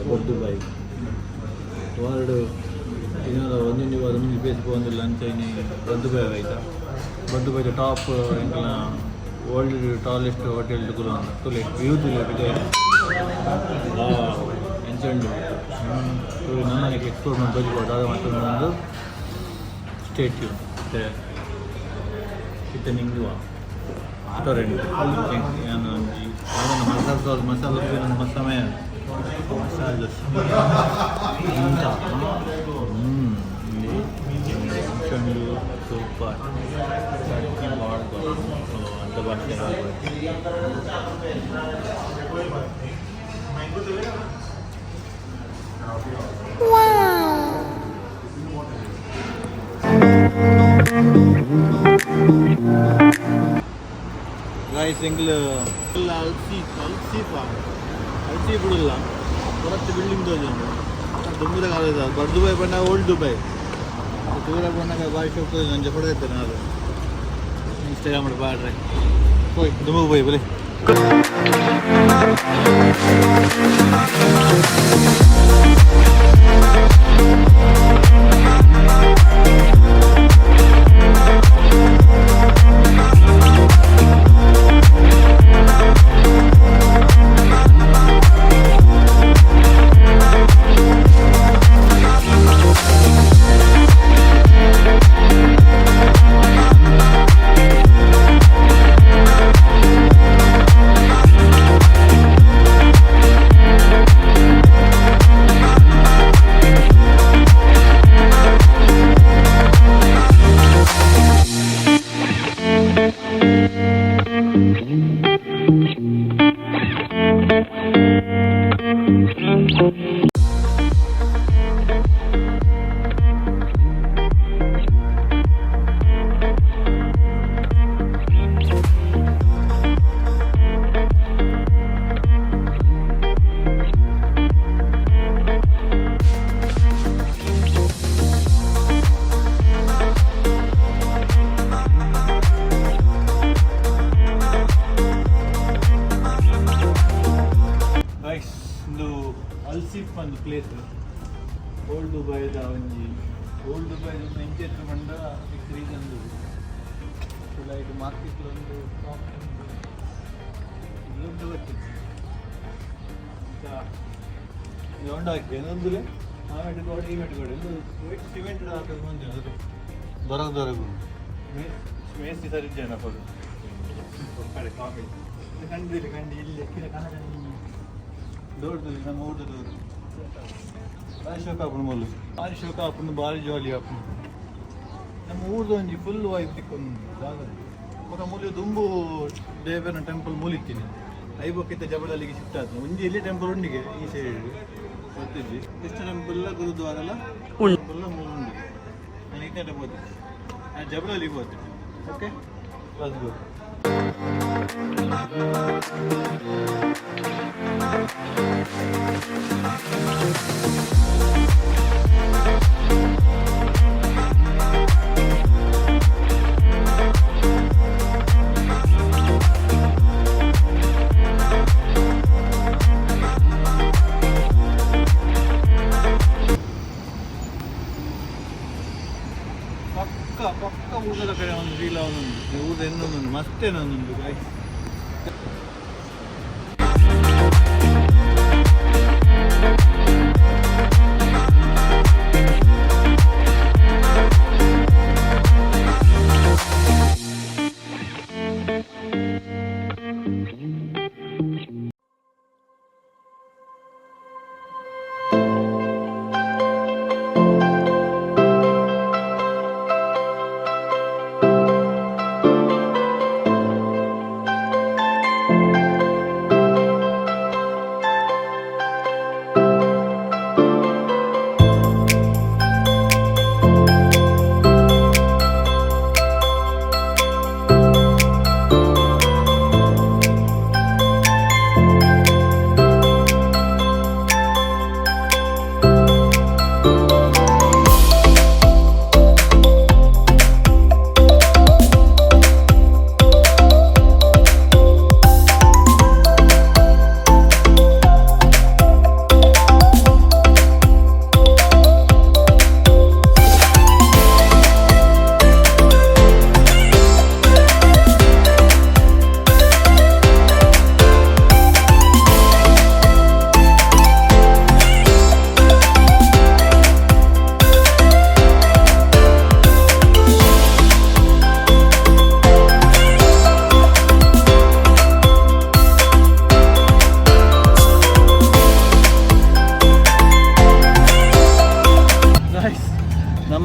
ಬರ್ ದುಬೈ ವಾರಡು ದಿನದ ಒಂದೊಂದು ವಾರ ಒಂದೊಂದು ಪ್ಲೇಸ್ ಪೋವೊಂದುಲ್ಲ ಅಂಚನೆ ಬರ್ ದುಬೈ ಆಯ್ತಾ. ಬರ್ ದುಬೈದ ಟಾಪ್ ಎಂಕಲ್ನ ವರ್ಲ್ಡ್ ಟಾಲೆಸ್ಟ್ ಹೋಟೆಲ್ ಕುಲೊಂದು. ತೂಲೆ, ವ್ಯೂ ತೂಲೆ ಪಿದಯಿ. ಎಂಚ ಉಂಡು ತೂಲೆ. ನನ ಎಕ್ಸ್ಪ್ಲೋರ್ ಮಲ್ತ್ ತೋಜಿಪಾವ ದಾದ ಮಲ್ತೊಂದು. Stay tune. ಇತ್ತೆ ನಿಂಗುವ ರೆಸ್ಟೋರೆಂಟ್. ಯಾನ್ ಒಂಜಿ ದಾದನ ಮಸಾಲ ದೋಸೆ, ಮಸಾಲ ದೋಸೆ ಮಸ್ತ್ ಸಮಯ ಮಸಾಲ ದೋಸೆ ಇಂಚ. ಇಲ್ಲಿ ಎಂಚ ಉಂಡು? ಸೂಪರ್. ಚಟ್ನಿ ಬಾಡ್ದು ಅಂತ ಭಾಷೆ. ಗೈಸ್, ಎಂಕ್ಲು ಅಲ್ಸಿ ಅಲ್ಸೀಫ ಅಲ್ಸಿ ಬುಡುಲ್ಲ. ಪೊರತ್ತು ಬಿಲ್ಡಿಂಗ್ ತೋಜುಂಡು. ದುಂಬುದ ಕಾಲದ ಬರ್ ದುಬೈ ಪಂಡ ಓಲ್ಡ್ ದುಬೈ. ದೂರ ಪೋನಗ ಬಾರಿ ಶೋಕು ತೋಜುಂಡು. ಅಂಚ ಫೋಟೋ ದೆತ್ತೆರ್ ನಾಲ್. ಇನ್ಸ್ಟಾಗ್ರಾಮ್ ಪಾಡ್ರೆ. ಪೋಯ್, ದುಂಬುಗು ಪೋಯ್ ಬಲೆ. ಗೈಸ್, ಉಂದು ಅಲ್ಸಿಫ್ ಒಂದು ಪ್ಲೇಸ್. ಓಲ್ಡ್ ದುಬೈದ ಒಂಜಿ. ಓಲ್ಡ್ ದುಬೈ ಎಂಚ ಇತ್ತು ಪಂಡ ರೀಸನ್. ಲೈಕ್ ಮಾರ್ಕೆಟ್ ಒಂದು ಶಾಪ್ ಉಂಡು ಗೊತ್ತಿತ್ತು. ರೌಂಡ್ ಹಾಕಿ ಏನೊಂದುಲೆ ಆ ಮೆಟ್ಟು ಗೋಡೆ, ಈ ಮೆಟ್ಟು ಗೋಡೆ. ಒಂದು ಸಿಮೆಂಟ್ ಹಾಕೋದು ಮಂದಿ ಅದು ದೊರಕು ದೊರಕು ಮೇಸ್ತಿ ಸರಿ ಇದ್ದೇನೆ ಫೋಟೋ ಕಡೆ ಕಾಮಿಡಿ ಕಂಡಿಲ್ಲ ಕಂಡಿ ಇಲ್ಲಿ ಕನ ಕಂಡಿ ದೊಡ್ಡದು ನಮ್ಮ ಊರ್ದ ದೂರ. ಭಾರಿ ಶೋಕ ಆಪುಂಡು ಮೊದಲು, ಭಾರಿ ಶೋಕ ಆಪುಂಡು, ಭಾರಿ ಜಾಲಿ ಆಪುಂಡು. ನಮ್ಮ ಊರ್ದ ಒಂಜಿ ಫುಲ್ ವೈಬ್ ತಿಕ್ಕೊಂದು ಜಾಗ. ಬೊಕ ಮೂಲಿ ದುಂಬು ದೇವನ ಟೆಂಪಲ್ ಮೂಲಿತ್ತೀನಿ. I ಬೊಕ್ಕ ಜಬಡಲ್ಲಿಗೆ ಶಿಫ್ಟ್ ಆಯ್ತು. ಒಂಜಿ ಇಲ್ಲಿ ಟೆಂಪಲ್ ಉಂಡಿಗೆ ಈ ಸೈಡ್ ಗೊತ್ತಿದ್ದಿ. ಕೃಷ್ಣ ಟೆಂಪಲ್, ಗುರುದ್ವಾರ ಟೆಂಪಲ್ ಮೂರು ಉಂಡಿಗೆ. ನಾನು ಈ ಕಡೆ ಹೋಗ್ತೀನಿ, ನಾನು ಜಬಡಲ್ಲಿಗೆ ಹೋಗ್ತೀನಿ. Okay, let's go. ಪಕ್ಕ ಪಕ್ಕ ಊಟದ ಕಡೆ ಒಂದು ಫೀಲ್ ಅವನೊಂದು ಊಟ ಇನ್ನೊಂದು ಮಸ್ತೇನೊಂದುಂಟು ಗಾಯ್ಸ್.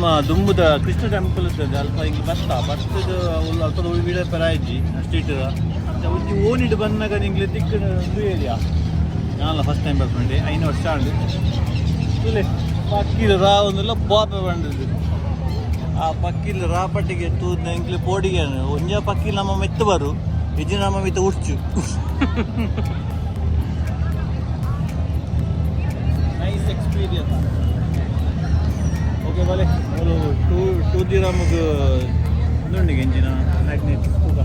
ನಮ್ಮ ದುಂಬುದ ಕೃಷ್ಣ ಟೆಂಪಲ್ ಇರ್ತದೆ ಅಲ್ಪ ಹಿಂಗೆ ಬತ್ತ ಬತ್ತದ ಅಲ್ಪ ವೀಡಿಯೋ ಪರಾಯಿಜಿ ಸ್ಟ್ರೀಟ್ ಒಂಜಿ ಓನಿಡ್ ಬಂದಾಗ ನಿಂಗೆ ತಿಕ್ಕ ಒಂದು ಏರಿಯಾ. ನಾನಲ್ಲ ಫಸ್ಟ್ ಟೈಮ್ ಬರ್ಕೊಂಡೆ, 5 ವರ್ಷ ಆಂಡ್. ತೂಲೆ, ಪಕ್ಕಿಲ್ ರಾ ಒಂದುಲ್ಲ ಬಾಪೆ ಬಂದದ್ದು. ಆ ಪಕ್ಕಿಲ್ ರಾಪಟ್ಟಿಗೆ ತೂದ್ ಎಂಕ್ಲೆ ಪೋಡಿಗೆ. ಒಂಜ ಪಕ್ಕಿಲ್ ನಮ್ಮ ಮೆತ್ತು ಬರು, ಇಜ್ಜಿ ನಮ್ಮ ಮಿತ್ತ ಉರ್ಚು. Nice experience. ಓಕೆ, ಬಲೆ ಮೂಲು ಟೂ ಟೂ ದಿರಮ್ಗ್ ಉಂದುಂಡು ಎಂಚಿನ ಮ್ಯಾಗ್ನೆಟ್ ತೂಕ.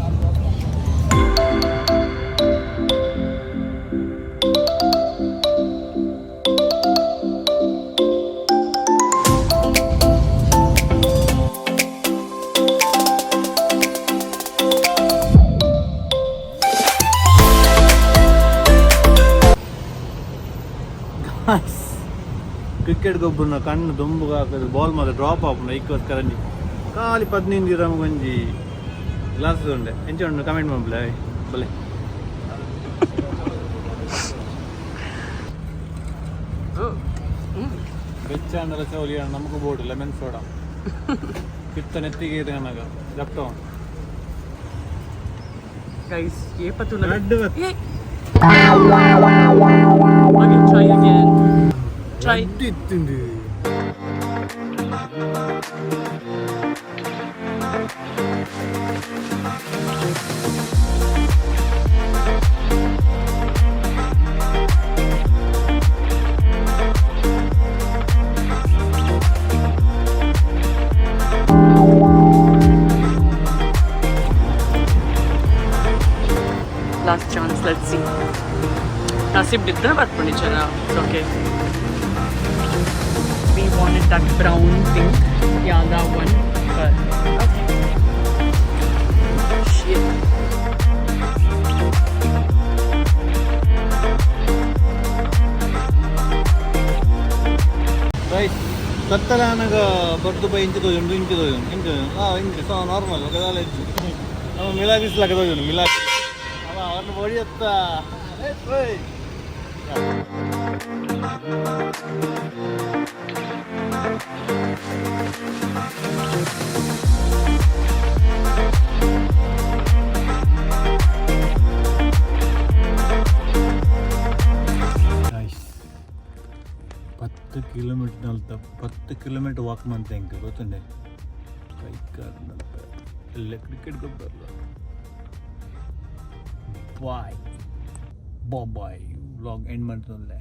Guys, ಕ್ರಿಕೆಟ್ ಗೊಬ್ಬರನ ಕಣ್ಣು ದೊಂಬುಗೆ ಹಾಕೋದು, ಬಾಲ್ ಮಾತ್ರ ಡ್ರಾಪ್ ಆಪುಂಡು. ಐಕ್ಕೋಸ್ಕರ ಒಂಜಿ ಖಾಲಿ 15 ದಿರಮ್ಗ್ ಒಂಜಿ ಗ್ಲಾಸ್ ಉಂಡೆ. ಎಂಚ ಉಂಡು ಕಮೆಂಟ್ ಮಲ್ಪುಲೆ. ಬಲೆ. ಬೆಚ್ಚಾಂಡಲ ಚೌಲಿ ನಮಗೂ ಬೋರ್ಡ್ ಲೆಮನ್ ಸೋಡಾ ಪಿತ್ತ ನೆತ್ತಿಗೆ ಕನಗ ಜಪ್ಟೋ. ಗೈಸ್, ಏಪತ್ತುಲ್ಲ. ರಡ್ಡ್. Okay, try again. Try. ಇತ್ತುಂಡು. Last chance, let's see. ನಸೀಬ್ ಇದ್ರೆ ಬರ್ಪುಂಡು ಜನ. It's okay. We wanted that brown thing. Yeah, that one. But okay. Shit. Right, ಕತ್ತಲಾನಗ ಬರ್ದು ಬೈ ಇಂಚ ತೋಜುಂಡು, ಇಂಚ ತೋಜುಂಡು, ಇಂಚ. ಹಾಂ, ಇಂಚ ಸೊ ನಾರ್ಮಲ್ ದಾಲ ಇಜ್ಜಿ. ನಮ್ಮ ಮಿಲಾಗಿಸ್ಲಾಕ ತೋಜುಂಡು, ಮಿಲಾಗಿ ಅವ ಅವ್ರನ್ನ ಬಡಿಯತ್ತ. ನೈಸ್. 10 ಕಿಲೋಮೀಟರ್ ನಲ್ತ, 10 ಕಿಲೋಮೀಟರ್ ವಾಕ್ ಮಂತ ಎಂಕ್ ಗೊತ್ತುಂಡೆ. ಕೈ ಎಲ್ಲ ಕ್ರಿಕೆಟ್ ಗೊಬ್ಬರಲ್ಲ. Bye bye, vlog end ಮಾಡ್ತಂದ್ರೆ.